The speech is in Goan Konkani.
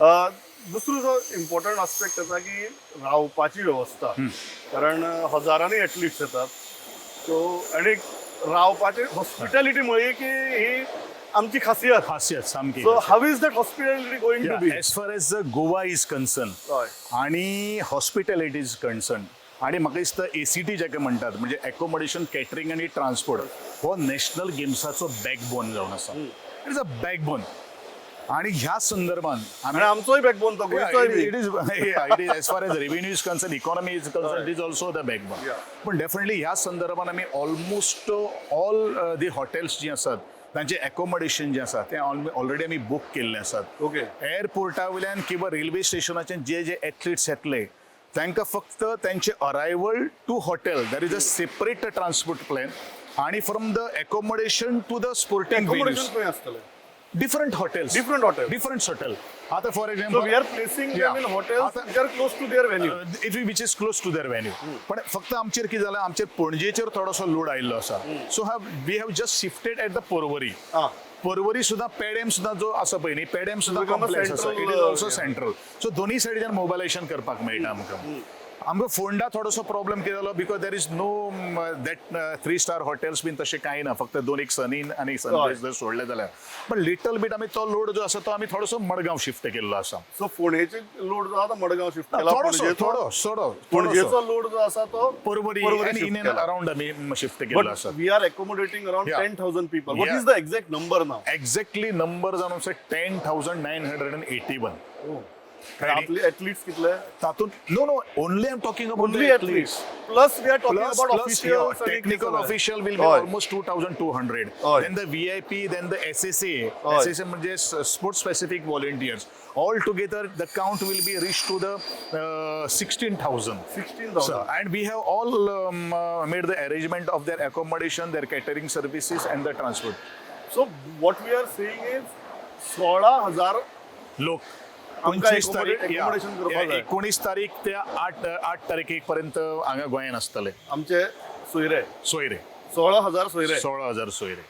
दुसरो जो इम्पॉर्टंट आस्पेक्ट येता की रावपाची वेवस्था, कारण हजारांनी एथलीट्स येतात. सो आनी रावपाची हॉस्पिटॅलिटी म्हळी की ही आमची खासियत. खासियत सामकी. So how is that hospitality going to be? As far as Goa is concern आणि हॉस्पिटॅलिटी is concern आणि म्हाका दिसता एसीटी जाका म्हणटात, म्हणजे एकोमोडेशन, कॅटरिंग आनी ट्रान्सपोर्ट, हो नॅशनल गेम्साचो बॅकबोन जावन आसा. It is a backbone आणि ह्या संदर्भात आणि आमचोय बॅकबोन तो, गोंयचोय बी. It is as far as revenue is concern, economy is concern, it is also the backbone. पण डेफिनेटली ह्या संदर्भात आमी ऑलमोस्ट ऑल the hotels जी आसात, तांचे एकोमोडेशन जे आसा तें ऑलरेडी आमी बूक केल्लें आसात. एअरपोर्टा वयल्यान किंवा रेल्वे स्टेशनाचेर जे जे एथलीट्स येतले, तांकां फक्त तांचे arrival to hotel, there is a separate transport plan आणि from the accommodation to the sporting. Accommodation खंय आसतलें? Different hotels. Different hotel. Different hotel. आता for so example, we are placing them in hotels which are close to their venue. If which is close to their venue. पण फक्त आमचेर कितें जालां, आमचेर पणजेचेर थोडोसो लोड आयिल्लो आसा, so have we have just shifted at the Porvorim. Porvorim सुद्दां, पेडेम सुद्दां जो आसा पळय न्ही, पेडेम सुद्दां become a complex आसा. Central, it is also central, so दोन्ही सायडीच्यान मोबायलायझेशन करपाक मेळटा आमकां. आमकां फोंडा थोडोसो प्रॉब्लम कितें जालो, because there is no that three star hotels बीन तशें कांय ना, फक्त दोन एक सनीन आनी सनरायज जर सोडले जाल्यार. पण लिटल बीट आमी तो लोड जो आसा तो आमी थोडोसो मडगांव शिफ्ट केल्लो आसा. सो फोंडेचे लोड जो आसा तो मडगांव शिफ्ट केला. थोडोसो. थोडो थोडो. पणजेचो लोड जो आसा तो पर्वरी पर्वरी आनी इन एंड अराउंड आमी शिफ्ट केल्लो आसा. But we are accommodating around 10,000 people. What is the exact number now? Exactly number जावन आसा 10,981. आपले एथलीट्स कितले? तातूंत, no, only I am talking about only athletes, plus we are talking plus, about plus officials. Technical official will be almost 2200. Then the VIP, then the SSA. SSA म्हणजे sports specific volunteers. All together the count will be reached to the 16,000. 16,000. So, and we have all made the arrangement of their accommodation, their catering services and the transport. So what we are saying is 16,000 लोक आमकां 25 तारीख accommodation करपाक जाय. 19 तारीख ते आठ तारखेक पर्यंत हांगा गोंयांत आसतले. आमचे सोयरे. सोयरे. 16,000 सोयरे. 16,000 सोयरे.